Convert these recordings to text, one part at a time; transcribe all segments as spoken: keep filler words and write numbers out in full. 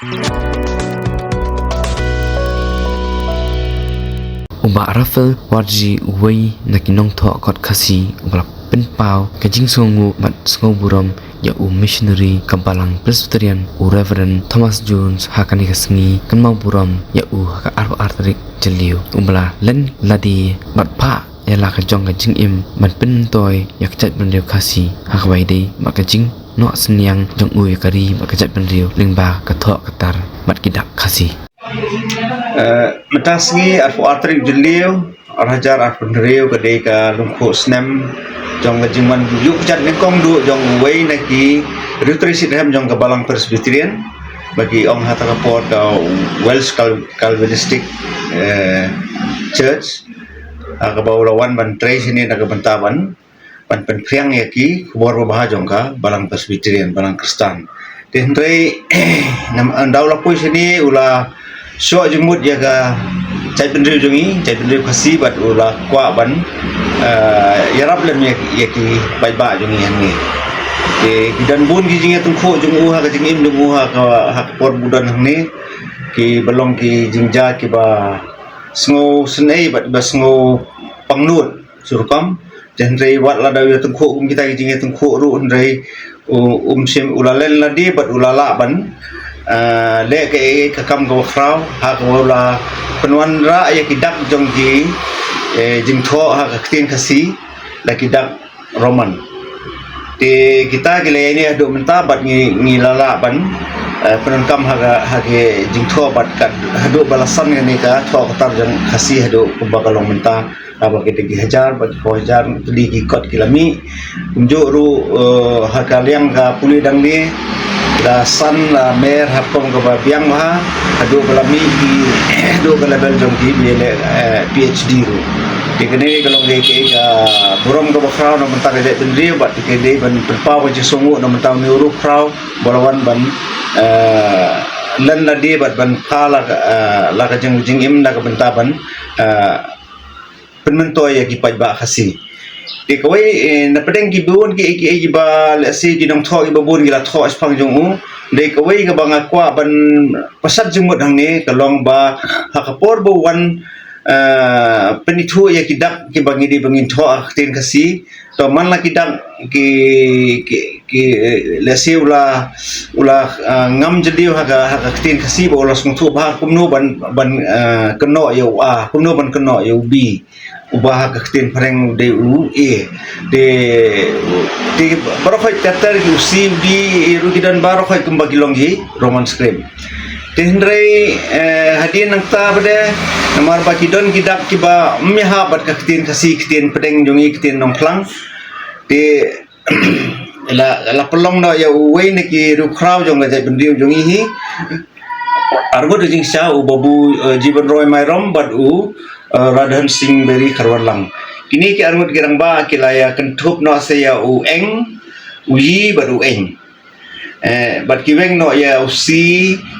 U Bah Raphael Warji, uwei na ki nongthoh kot Khasi, u ba la pynpaw ka jingsngewnguh bad sngewburom ïa u missionary ka Balang Presbyterian, u Reverend Thomas Jones, ha kane ka sngi kynmaw burom ïa u ha ka arphew ar tarik Jylliew, u ba la len lade bad phah ïa la ka jong ka jingim ban pynmyntoi ïa ka jaitbynriew Khasi ha kaba ïadei bad ka jingnoh synñiang jong u ïa ka ri bad ka jaitbynriew lyngba ka thoh ka tar bad ki dak Khasi. Eh, mynta sngi arphew ar tarik Jylliew, ar hajar arphew hynriew, ka dei ka lyngkhuh snem jong ka jingwan ïuh kjat nyngkong duh jong uwei na ki riewtrei shitrhem jong ka Balang Presbyterian, ba ki ong ha kata ka por ka Welsh Cal-, Calvinistic, eh, Church, ha kaba u la wan ban trei shane na ka bynta ban ban pynphriang ïa ki khubor babha jong ka Balang Presbyterian, Balang Khristan. Te hynrei, nam, ynda u la poi shane u la shoh jingmut ïa ka jaitbynriew jong ngi, jaitbynriew Khasi, bad u la kwah ban, eh, ïarap lem ïa, ïa ki paidbah jong ngi hangne. Te ki don bun ki jingïatyngkhuh jong u ha ka jingim jong u ha ka, ha ka por ba u don hangne. Ki ba long ki jingjia kiba sngewsynei bad ba sngewpangnud. Surkom, te hynrei wat lada u ïatyngkhuh kum kita ki jingïatyngkhuh ruh hynrei u, um shym, u la len lade bad u la lah ban, eh, leh kaei ka kam kaba khraw, ha kaba u la pynwanrah ïa ki dak jong ki, eh, jingthoh ha ka ktien Khasi da ki dak Roman. Te kita ki la ïaineh haduh mynta bad ngi, ngi la lah ban, eh, pyndonkam ha ka, ha ki jingthoh bad ka haduh ba la san kane ka thoh ka tar jong Khasi haduh kumba ka long mynta. Haba ki dei ki hajar, ba ki phew hajar, tylli ki kot ki la mih. Kumjuh ruh, eh, ha ka liang ka pule dang ne, la san, la mer ha rukom kaba biang bha, haduh ba la mih ki, haduh ka level jong ki, ba ïaleh, eh, P H D ruh. Te kane ka long kaei kaei ka burom kaba khraw na bynta ka jaitbynriew, bad te ka dei ban pynpaw ka jingsngewnguh na bynta une u riewkhraw ba la wan ban, eh, len lade bad ban phah la ka, eh, la ka jing, jingim na ka bynta ban, eh, pynmyntoi ïa ki paidbah Khasi. Te kawei, eh, na pdeng ki bun ki, ki, kiba lehse ki nongthoh kiba bun ki la thoh shaphang jong u. Dei kawei kaba nga kwah ban pynshad jingmut hangne ka long ba ha ka por ba u wan, eh, pynithuh ïa ki dak kiba ngi dei ba ngin thoh ha ka ktien Khasi. To man la ki dak ki, ki, ki, eh, lehse u la, u la, eh, ngam jylliew ha ka, ha ka ktien Khasi ba u la sngewthuh bha kumno ban, ban, eh, kynnoh ïa u A, kumno ban kynnoh ïa u B. Uba ha ka ktien phareng u dei u A. Te, te baroh khoit ter ter ki u C, u D, ruh ki don baroh khoit kumba ki long ki Roman script. Te hynrei, eh, hadien nangta pat de, namar ba ki don ki dak kiba ym ïahap bad ka ktien Khasi, ktien pdeng jong ngi, ktien nongphlang. Te la, la pynlong noh ïa uwei na ki riewkhraw jong ka jaitbynriew jong ngi hi. Arngut ka jingshisha u Babu, eh, Jiban Roy Myrom bad u, eh, Radhan Singh Beri Kharwanlang. Kine ki arngut ki rangbah ki la ïa kynthup noh sa ïa u Eng, u Y bad u Eng. Eh, bad ki weng noh ïa u C,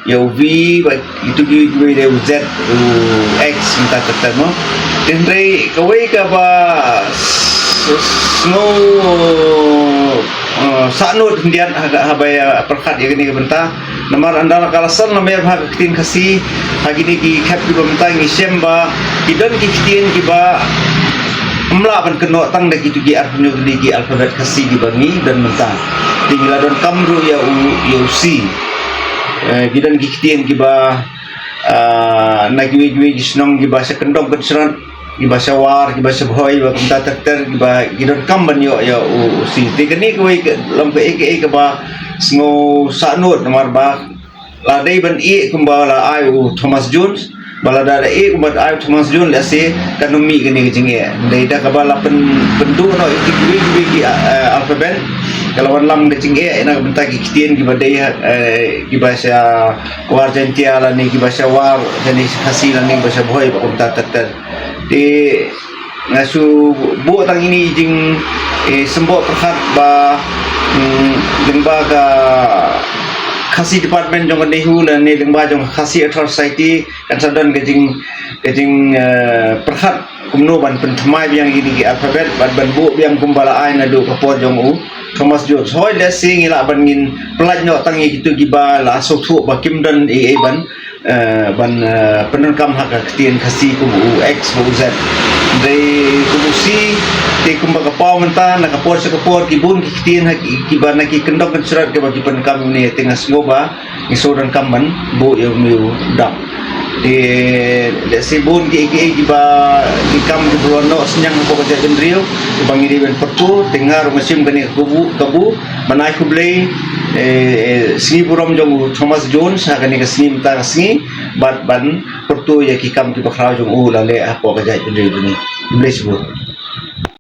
ïa u V, bad itu ki, ki wei de u Z, u X, mynta ter ter mo. Te hynrei kawei kaba s-, s-, sngew, eh, sahnud khyndiat ha, haba ïa pyrkhat ïa kane ka bynta. Namar ynda la ka la san la mer bha ka ktien Khasi ha kine ki khep kiba mynta ngi shem ba ki don ki ktien kiba ym lah ban kynnoh tang da kitu ki arphew hynñiew tylli ki alphabet Khasi kiba ngi don mynta. Te ngi la donkam ruh ïa u, ïa u C. Eh, ki don ki ktien kiba, ah, na kiwei kiwei ki shnong kiba sha kyndong kynshrot, kiba sha War, kiba sha Bhoi, ba kumta ter ter, kiba ki donkam ban ïoh ïa u, u C. Te kane kawei ka long kaei kaei kaba sngew sahnud namar ba la dei ban ïeh kumba la ai u Thomas Jones, ba lada la ïeh kumba ai u Thomas Jones lehse kan ym mih kane ka jingeh. Dei da kaba la pyn, pynduh noh ïa kiwei kiwei ki, eh, alphabet, ka la wanlam ka jingeh na ka bynta ki ktien kiba dei ha, eh, kiba sha War Jaintia lane kiba sha War, lane sha Khasi lane kiba sha Bhoi ba kumta ter ter. Te nga shu buh tang ine i jing, eh, symboh pyrkhat ba, mm, lyngba ka Khasi Department jong ka NEHU lane lyngba jong ka Khasi Author Society kan sa don ka jing, ka jing, eh, pyrkhat kumno ban pynthymmai biang ïa kine ki alphabet bad ban buh biang kumba la ai naduh ka por jong u Thomas Jones. Hooid, lehse ngi lah ban ngin pyllait noh tang ïa kito kiba la sngewthuh ba kim don ei ei ban, eh, ban, eh, pyndonkam ha ka ktien Khasi kum u X ba u Z. Dei kum u C, te kumba ka paw mynta na ka por sha ka por ki bun ki ktien ha ki, kiba na ki kyndong kynshrat kiba ki pyndonkam ne, te nga sngew ba ngi shu donkam ban buh ïa u mih u dap. Te lehse bun ki, ki, kiba ki kam kiba la noh synñiang hapoh ka jaitbynriew kiba ngi dei ban pyrto, te nga ruh nga shim kane ka kabu, kabu ban ai khublei, eh, eh, sngi burom jong u Thomas Jones ha kane ka sngi mynta ka sngi, bad ban pyrto ïa ki kam kiba khraw jong u la leh hapoh ka jaitbynriew jong ngi. Khublei shibun.